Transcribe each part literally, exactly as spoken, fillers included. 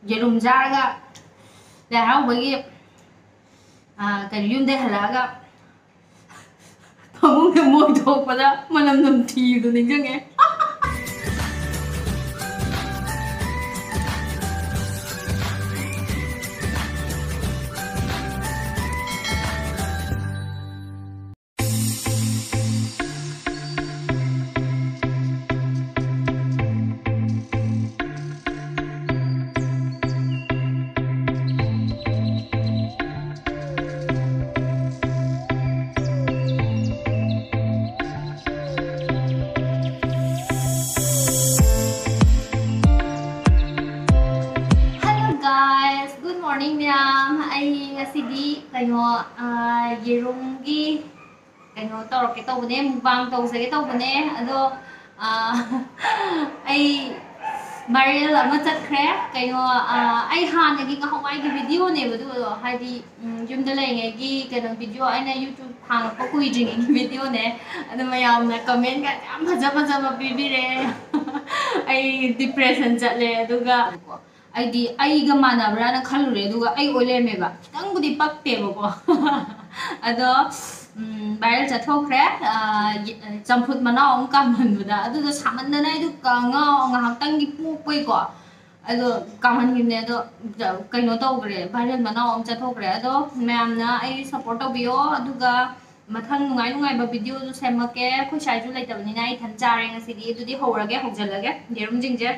ꯌꯦꯔꯨꯝ ꯆꯥꯔꯒ ꯂꯥꯏ ꯍꯔꯥꯎꯕꯒꯤ, ꯑ, ꯀꯩꯅꯣ, ꯌꯨꯝꯗꯩ ꯍꯜꯂꯛꯑꯒ ꯐꯃꯨꯡꯗ ꯃꯣꯏ ꯊꯣꯛꯄꯗ ꯃꯅꯝ ꯅꯝꯊꯤꯕꯗꯣ ꯅꯤꯡꯁꯤꯡꯉꯦ꯫ Hello guys, good morning ꯃꯌꯥꯝ꯫ ꯑꯩ ꯉꯁꯤꯗꯤ ꯀꯩꯅꯣ, ꯑ, ꯌꯦꯔꯨꯝꯒꯤ ꯀꯩꯅꯣ ꯇꯧꯔꯛꯀꯦ ꯇꯧꯕꯅꯦ, mukbang ꯇꯧꯖꯒꯦ ꯇꯧꯕꯅꯦ꯫ ꯑꯗꯣ, ꯑ, ꯑꯩ viral ꯑꯃ ꯆꯠꯈ꯭ꯔꯦ꯫ ꯀꯩꯅꯣ, ꯑ, ꯑꯩ ꯍꯥꯟꯅꯒꯤ ꯉꯍꯥꯟꯋꯥꯏꯒꯤ videoꯅꯦꯕ ꯑꯗꯨꯗꯣ, ꯍꯥꯏꯗꯤ, ꯎꯝ, ꯌꯨꯝꯗ ꯂꯩꯔꯤꯉꯩꯒꯤ ꯀꯩꯅꯣ video, ꯑꯩꯅ YouTube ꯍꯥꯡꯉꯛꯄ ꯀꯨꯏꯗ꯭ꯔꯤꯉꯩꯒꯤ videoꯅꯦ꯫ ꯑꯗꯣ ꯃꯌꯥꯝꯅ commentꯒ ꯌꯥꯝ ꯐꯖ ꯐꯖꯕ ꯄꯤꯕꯤꯔꯦ꯫ ꯑꯩ depression ꯆꯠꯂꯦ꯫ ꯑꯗꯨꯒ ꯑꯩꯗꯤ ꯑꯩꯒ ꯃꯥꯟꯅꯕ꯭ꯔꯥꯅ ꯈꯜꯂꯨꯔꯦ, ꯑꯗꯨꯒ ꯑꯩ ꯑꯣꯏ ꯂꯩꯔꯝꯃꯦꯕ꯫ ꯈꯤꯇꯪꯕꯨꯗꯤ ꯄꯛꯇꯦꯕꯀꯣ꯫ ꯑꯗꯣ, ꯎꯝ, viral ꯆꯠꯊꯣꯛꯈ꯭ꯔꯦ꯫ ꯑ, ꯆꯝꯐꯨꯠ ꯃꯅꯥꯎ ꯑꯃ ꯀꯥꯝꯍꯟꯕꯗ, ꯑꯗꯨꯗ ꯁꯥꯃꯟꯗꯅ ꯑꯩꯗꯣ ꯀ-, ꯉꯥꯎ-, ꯉꯥꯏꯍꯥꯛꯇꯪꯒꯤ ꯄꯣꯛꯄꯩꯀꯣ꯫ ꯑꯗꯣ ꯀꯥꯝꯍꯟꯈꯤꯕꯅꯦ꯫ ꯑꯗꯣ ꯀꯩꯅꯣ ꯇꯧꯈ꯭ꯔꯦ, viral ꯃꯅꯥꯎ ꯑꯃ ꯆꯠꯊꯣꯛꯈ꯭ꯔꯦ꯫ ꯑꯗꯣ ꯃꯌꯥꯝꯅ ꯑꯩ support ꯇꯧꯕꯤꯌꯣ, ꯑꯗꯨꯒ ꯃꯊꯪ ꯅꯨꯡꯉꯥꯏ ꯅꯨꯡꯉꯥꯏꯕ videoꯁꯨ ꯁꯦꯝꯃꯛꯀꯦ꯫ ꯑꯩꯈꯣꯏ ꯁ꯭ꯋꯥꯏꯁꯨ ꯂꯩꯇꯕꯅꯤꯅ ꯑꯩ ꯏꯊꯟ ꯆꯥꯔꯦ ꯉꯁꯤꯗꯤ꯫ ꯑꯗꯨꯗꯤ ꯍꯧꯔꯒꯦ, ꯍꯧꯖꯤꯜꯂꯒꯦ ꯌꯦꯔꯨꯝꯁꯤꯡꯁꯦ꯫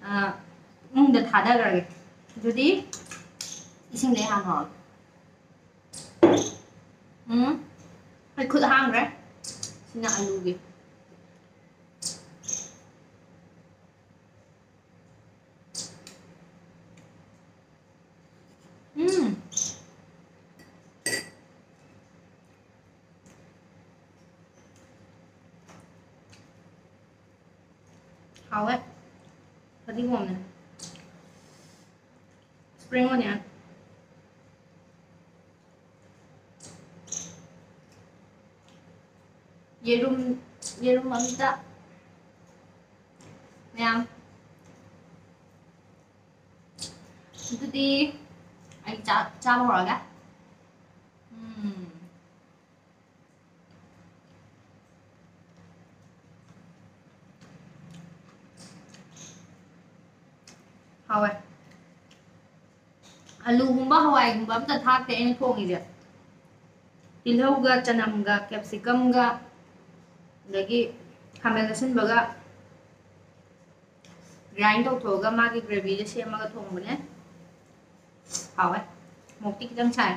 ꯑ, ꯏꯃꯨꯡꯗ ꯊꯥꯗꯈ꯭ꯔꯒꯦ꯫ ꯑꯗꯨꯗꯤ ꯏꯁꯤꯡꯗ ꯑꯩ ꯍꯥꯟꯅ ꯍꯧꯔꯒꯦ꯫ ꯎꯝ, ꯑꯩ ꯈꯨꯠ ꯍꯥꯝꯈ꯭ꯔꯦ꯫ ꯁꯤꯅ ꯑꯂꯨꯒꯤ꯫ ꯎꯝ꯫ ꯍꯥꯎꯋꯦ꯫ ꯐꯗꯤꯒꯣꯝꯅꯦ꯫ Spring onion꯫ ꯌꯦꯔꯨꯝ, ꯌꯦꯔꯨꯝ ꯑꯝꯇ ꯃꯌꯥꯝ꯫ ꯑꯗꯨꯗꯤ ꯑꯩ ꯆꯥ-, ꯆꯥꯕ ꯍꯧꯔꯛꯑꯒꯦ꯫ ꯎꯝ꯫ ꯍꯥꯎꯋꯦ꯫ ꯑꯂꯨꯒꯨꯝꯕ, ꯍꯋꯥꯏꯒꯨꯝꯕ ꯑꯝꯇ ꯊꯥꯛꯇꯦ ꯑꯩꯅ ꯊꯣꯡꯉꯤꯁꯦ꯫ ꯇꯤꯜꯍꯧꯒ, ꯆꯅꯝꯒ, ꯀꯦꯞꯁꯤꯀꯝꯒ, ꯑꯗꯒꯤ ꯈꯥꯃꯦꯟ ꯑꯁꯤꯟꯕꯒ grind ꯇꯧꯊꯣꯛꯑꯒ ꯃꯥꯒꯤ gravyꯗ ꯁꯦꯝꯃꯒ ꯊꯣꯡꯕꯅꯦ꯫ ꯍꯥꯎꯋꯦ꯫ ꯃꯣꯔꯣꯛꯇꯤ ꯈꯤꯇꯪ ꯁꯥꯏ꯫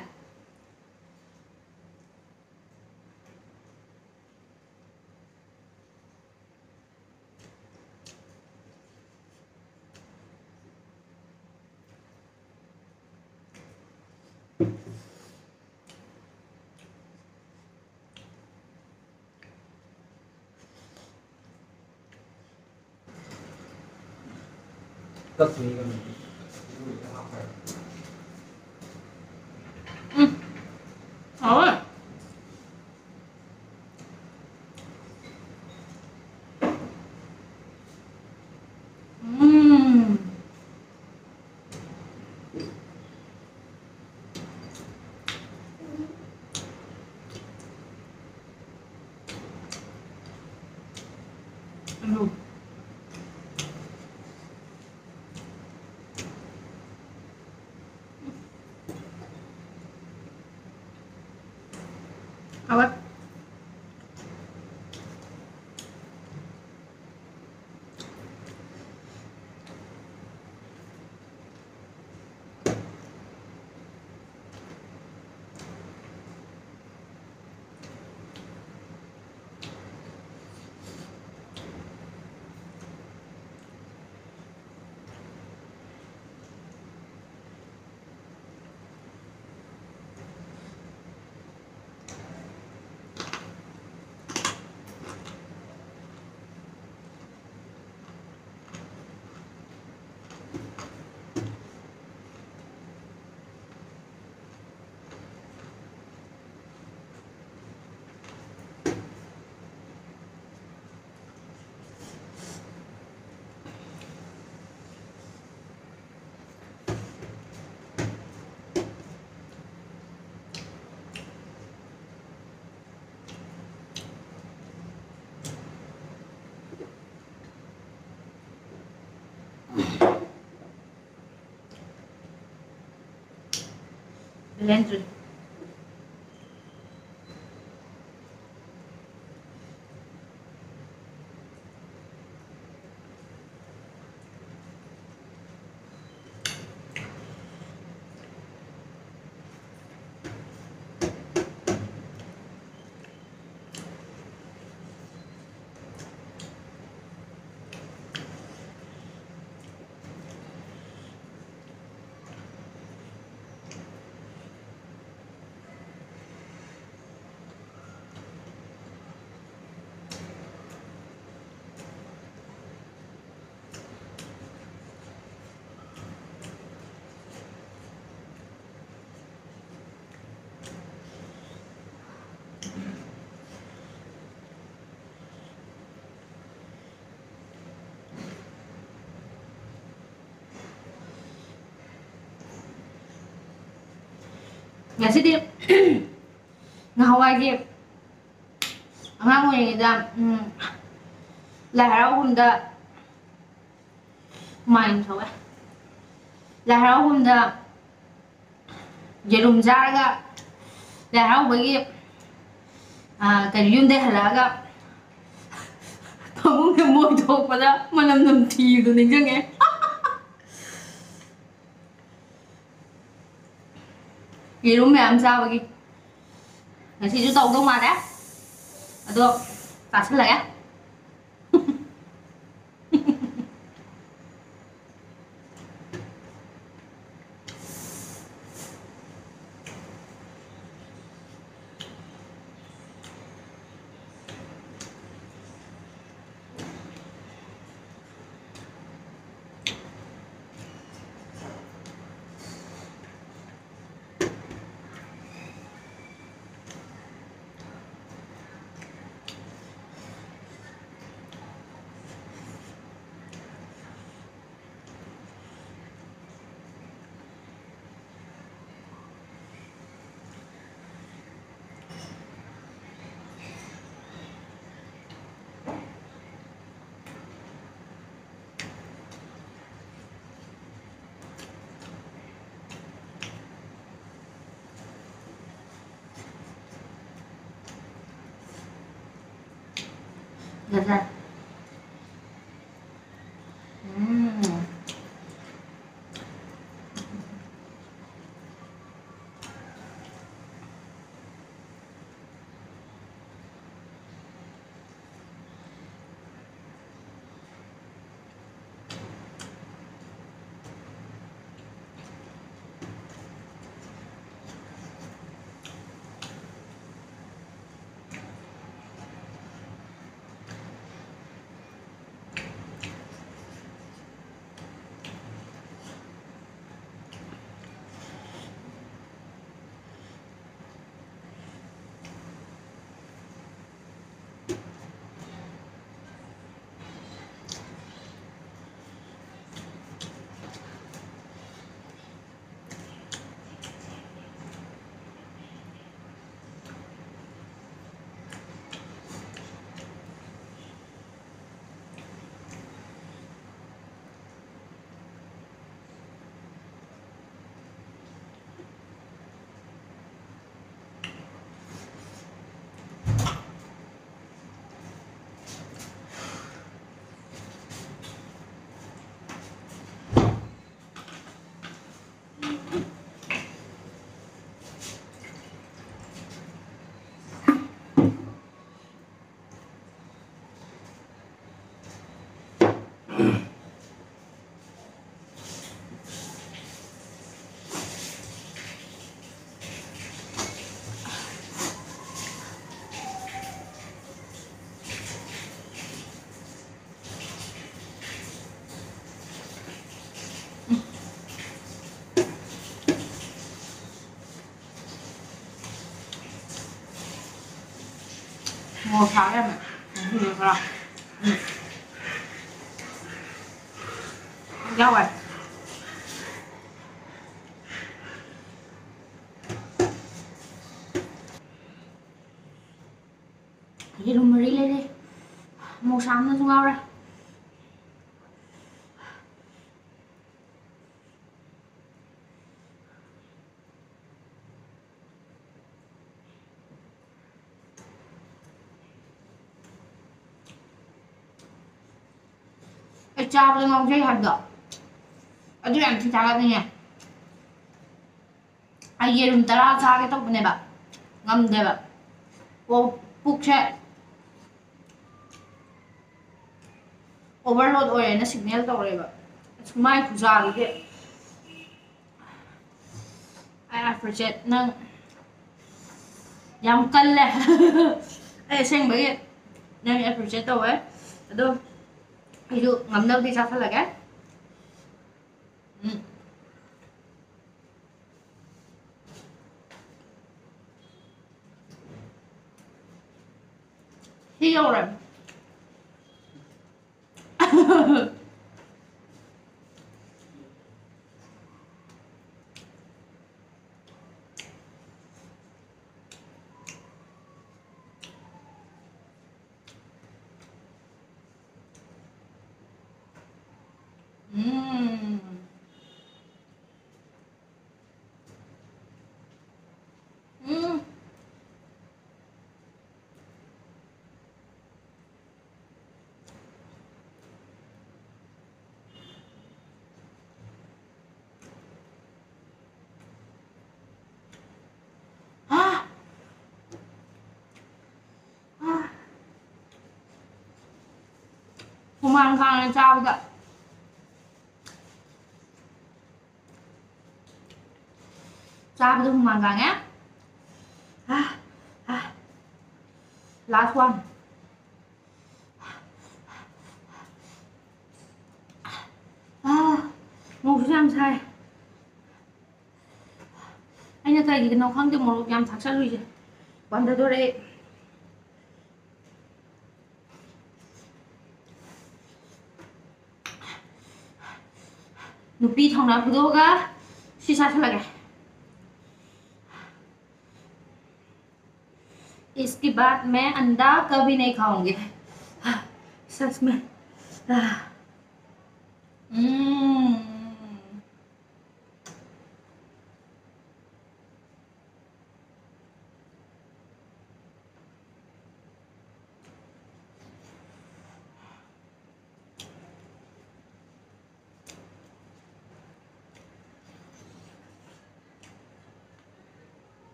ꯎꯝ꯫ ꯍꯥꯎꯋꯦ꯫ ꯎꯝ꯫ ꯑꯂꯨ꯫ ꯍꯥꯎꯋꯦ꯫ ꯂꯦꯟꯗ꯭ꯔꯤ꯫ ꯉꯁꯤꯗꯤ ꯉꯍꯥꯟꯋꯥꯏꯒꯤ ꯑꯉꯥꯡ ꯑꯣꯏꯔꯤꯉꯩꯗ, ꯎꯝ, ꯂꯥꯏ ꯍꯔꯥꯎꯐꯝꯗ ꯍꯨꯃꯥꯡ ꯌꯥꯝ ꯁꯧꯋꯦ꯫ ꯂꯥꯏ ꯍꯔꯥꯎꯐꯝꯗ ꯌꯦꯔꯨꯝ ꯆꯥꯔꯒ ꯂꯥꯏ ꯍꯔꯥꯎꯕꯒꯤ, ꯑ, ꯀꯩꯅꯣ, ꯌꯨꯝꯗꯩ ꯍꯜꯂꯛꯑꯒ ꯐꯃꯨꯡꯗ ꯃꯣꯏ ꯊꯣꯛꯄꯗ ꯃꯅꯝ ꯅꯝꯊꯤꯕꯗꯣ ꯅꯤꯡꯁꯤꯡꯉꯦ꯫ ꯌꯦꯔꯨꯝ ꯃꯌꯥꯝ ꯆꯥꯕꯒꯤ꯫ ꯉꯁꯤꯁꯨ ꯇꯧꯗꯧ ꯃꯥꯜꯂꯦ꯫ ꯑꯗꯣ ꯆꯥꯁꯤꯜꯂꯒꯦ꯫ ꯐꯖꯗ꯭ꯔꯥ? ꯎꯝ꯫ ꯃꯣꯔꯣꯛ ꯁꯥꯕ ꯌꯥꯝꯅ ꯉꯁꯤꯗꯤ ꯈꯔ ꯌꯥꯎꯋꯦ꯫ ꯌꯦꯔꯨꯝ ꯃꯔꯤ ꯂꯩꯔꯦ꯫ ꯃꯣꯔꯣꯛ ꯁꯥꯕꯅꯁꯨ ꯉꯥꯎꯔꯦ꯫ ꯑꯩ ꯆꯥꯕꯗ ꯉꯥꯎꯖꯩ ꯍꯥꯏꯕꯗꯣ, ꯑꯗꯨ ꯌꯥꯝ ꯊꯤ ꯆꯥꯒꯠꯅꯤꯡꯉꯦ꯫ ꯑꯩ ꯌꯦꯔꯨꯝ ꯇꯔꯥ ꯆꯥꯒꯦ ꯇꯧꯕꯅꯦꯕ, ꯉꯝꯗꯦꯕ꯫ ꯑꯣ, ꯄꯨꯛꯁꯦ overload ꯑꯣꯏꯔꯦꯅ signal ꯇꯧꯔꯦꯕ꯫ ꯑꯁ, ꯃꯥꯏ ꯈꯨꯖꯥꯗꯨꯗꯤ꯫ I appreciate ꯅꯪ꯫ ꯌꯥꯝ ꯀꯜꯂꯦ꯫ ꯑꯩ ꯑꯁꯦꯡꯕꯒꯤ ꯅꯪ appreciate ꯇꯧꯋꯦ꯫ ꯑꯗꯣ ꯑꯩꯁꯨ ꯉꯝꯅꯕꯗꯤ ꯆꯥꯁꯜꯂꯒꯦ꯫ ꯎꯝ꯫ ꯁꯤ ꯌꯧꯔꯦ꯫ ꯎꯝ꯫ ꯎꯝ꯫ ꯍꯥ! ꯍꯥ! ꯍꯨꯃꯥꯡ ꯀꯥꯡꯅ ꯆꯥꯕꯗ꯫ ꯆꯥꯕꯗ ꯍꯨꯃꯥꯡ ꯀꯥꯡꯉꯦ꯫ ꯑꯥ, ꯑꯥ꯫ Last one꯫ ꯑꯥ, ꯃꯣꯔꯣꯛꯁꯨ ꯌꯥꯝ ꯁꯥꯏ꯫ ꯑꯩꯅ ꯀꯩꯒꯤꯅꯣ ꯈꯪꯗꯦ ꯃꯣꯔꯣꯛ ꯌꯥꯝ ꯊꯥꯛꯆꯜꯂꯨꯏꯁꯦ꯫ ꯄꯟꯊꯗꯣꯔꯦ꯫ ꯅꯨꯄꯤ ꯊꯧꯅꯥ ꯐꯨꯗꯣꯛꯑꯒ ꯁꯤ ꯆꯥꯁꯜꯂꯒꯦ꯫ इसके बाद मैं अंडा कभी नहीं खाऊंगी। सच में। ꯎꯝ꯫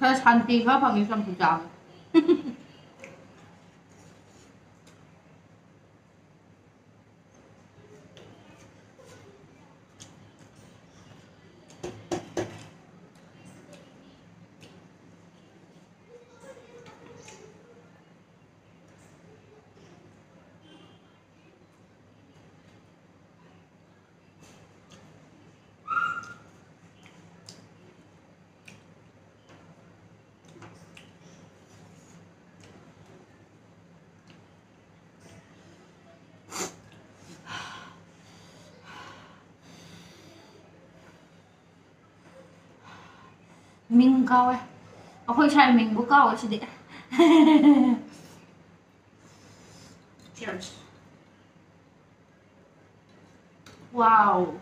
ꯈꯔ ꯁꯥꯟꯇꯤ ꯈꯔ ꯐꯪꯉꯤ ꯆꯝꯐꯨꯠ ꯆꯥꯕ꯫ ꯃꯤꯡ ꯀꯥꯎꯋꯦ꯫ ꯑꯩꯈꯣꯏ ꯁ꯭ꯋꯥꯏ ꯃꯤꯡꯕꯨ ꯀꯥꯎꯋꯦ ꯁꯤꯗꯤ꯫ Cheers. Wow.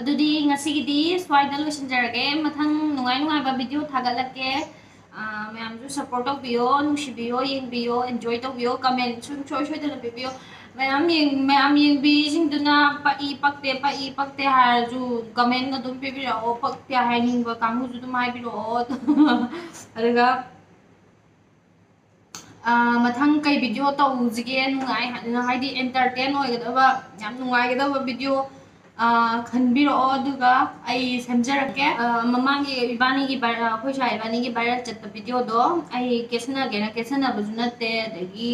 ꯑꯗꯨꯗꯤ ꯉꯁꯤꯒꯤꯗꯤ ꯁ꯭ꯋꯥꯏꯗ ꯂꯣꯏꯁꯤꯟꯖꯔꯒꯦ꯫ ꯃꯊꯪ ꯅꯨꯡꯉꯥꯏ ꯅꯨꯡꯉꯥꯏꯕ video ꯊꯥꯒꯠꯂꯛꯀꯦ꯫ ꯑꯥ, ꯃꯌꯥꯝꯁꯨ support ꯇꯧꯕꯤꯌꯣ, ꯅꯨꯡꯁꯤꯕꯤꯌꯣ, ꯌꯦꯡꯕꯤꯌꯣ, enjoy ꯇꯧꯕꯤꯌꯣ, comment ꯁꯨꯡꯁꯣꯏ ꯁꯣꯏꯗꯅ ꯄꯤꯕꯤꯌꯣ꯫ ꯃꯌꯥꯝ ꯌꯦꯡ-, ꯃꯌꯥꯝ ꯌꯦꯡꯕꯤꯁꯤꯡꯗꯨꯅ ꯄꯛꯏ ꯄꯛꯇꯦ, ꯄꯛꯏ ꯄꯛꯇꯦ ꯍꯥꯏꯔꯁꯨ comment ꯑꯗꯨꯝ ꯄꯤꯕꯤꯔꯛꯑꯣ, ꯄꯛꯇꯦ ꯍꯥꯏꯅꯤꯡꯕ ꯀꯥꯡꯕꯨꯁꯨ ꯑꯗꯨꯝ ꯍꯥꯏꯕꯤꯔꯛꯑꯣ꯫ ꯑꯗꯨꯒ ꯑꯥ, ꯃꯊꯪ ꯀꯩ video ꯇꯧꯁꯤꯒꯦ? ꯅꯨꯡꯉꯥꯏ, ꯍꯥꯏꯗꯤ entertain ꯑꯣꯏꯒꯗꯕ, ꯌꯥꯝ ꯅꯨꯡꯉꯥꯏꯒꯗꯕ video, ꯑꯥ, ꯈꯟꯕꯤꯔꯛꯑꯣ, ꯑꯗꯨꯒ ꯑꯩ ꯁꯦꯝꯖꯔꯛꯀꯦ꯫ ꯑꯥ, ꯃꯃꯥꯡꯒꯤ ꯏꯕꯥꯅꯤꯒꯤ viral, ꯑꯩꯈꯣꯏ ꯁꯥꯏ ꯏꯕꯥꯅꯤꯒꯤ viral ꯆꯠꯄ videoꯗꯣ ꯑꯩ ꯀꯦꯠꯁꯟꯅꯒꯦꯅ ꯀꯦꯠꯁꯟꯅꯕꯁꯨ ꯅꯠꯇꯦ, ꯑꯗꯒꯤ,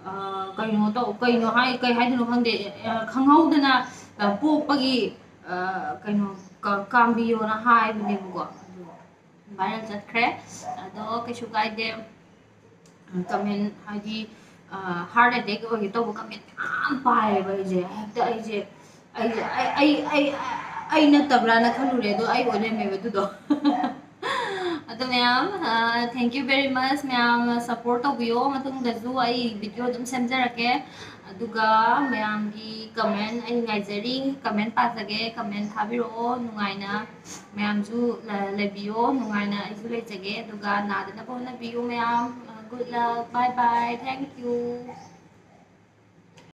ꯑꯥ, ꯀꯩꯅꯣ ꯇꯧ-, ꯀꯩꯅꯣ ꯍꯥꯏ-, ꯀꯩ ꯍꯥꯏꯗꯣꯏꯅꯣ ꯈꯪꯗꯦ, ꯑꯥ, ꯈꯪꯍꯧꯗꯅ, ꯑꯥ, ꯄꯣꯛꯄꯒꯤ, ꯑꯥ, ꯀꯩꯅꯣ, ꯀ-, ꯀꯥꯝꯕꯤꯌꯣꯅ ꯍꯥꯏꯕꯅꯦꯕꯀꯣ꯫ ꯑꯗꯣ viral ꯆꯠꯈ꯭ꯔꯦ꯫ ꯑꯗꯣ ꯀꯩꯁꯨ ꯀꯥꯏꯗꯦ꯫ Comment ꯍꯥꯏꯗꯤ, ꯑ, heart attack ꯑꯣꯏꯒꯦ ꯇꯧꯕ comment ꯌꯥꯝ ꯄꯥꯏꯌꯦꯕ ꯑꯩꯁꯦ꯫ ꯍꯦꯛꯇ ꯑꯩꯁꯦ, ꯑꯩꯁꯦ, ꯑꯩ, ꯑꯩ, ꯑꯩ, ꯑꯩ, ꯑꯩ ꯅꯠꯇꯕ꯭ꯔꯥꯅ ꯈꯜꯂꯨꯔꯦ, ꯑꯗꯣ ꯑꯩ ꯑꯣꯏ ꯂꯩꯔꯝꯃꯦꯕ ꯑꯗꯨꯗꯣ꯫ ꯑꯗꯣ ꯃꯌꯥꯝ, ꯑ, thank you very much꯫ ꯃꯌꯥꯝ support ꯇꯧꯕꯤꯌꯣ꯫ ꯃꯇꯨꯡꯗꯁꯨ ꯑꯩ video ꯑꯗꯨꯝ ꯁꯦꯝꯖꯔꯛꯀꯦ꯫ ꯑꯗꯨꯒ ꯃꯌꯥꯝꯒꯤ comment ꯑꯩ ꯉꯥꯏꯖꯔꯤ꯫ Comment ꯄꯥꯖꯒꯦ, comment ꯊꯥꯕꯤꯔꯛꯑꯣ꯫ ꯅꯨꯡꯉꯥꯏꯅ ꯃꯌꯥꯝꯁꯨ ꯂ-, ꯂꯩꯕꯤꯌꯣ꯫ ꯅꯨꯡꯉꯥꯏꯅ ꯑꯩꯁꯨ ꯂꯩꯖꯒꯦ꯫ ꯑꯗꯨꯒ ꯅꯥꯗꯅꯕ ꯍꯣꯠꯅꯕꯤꯌꯨ ꯃꯌꯥꯝ꯫ Good luck. Bye bye. Thank you.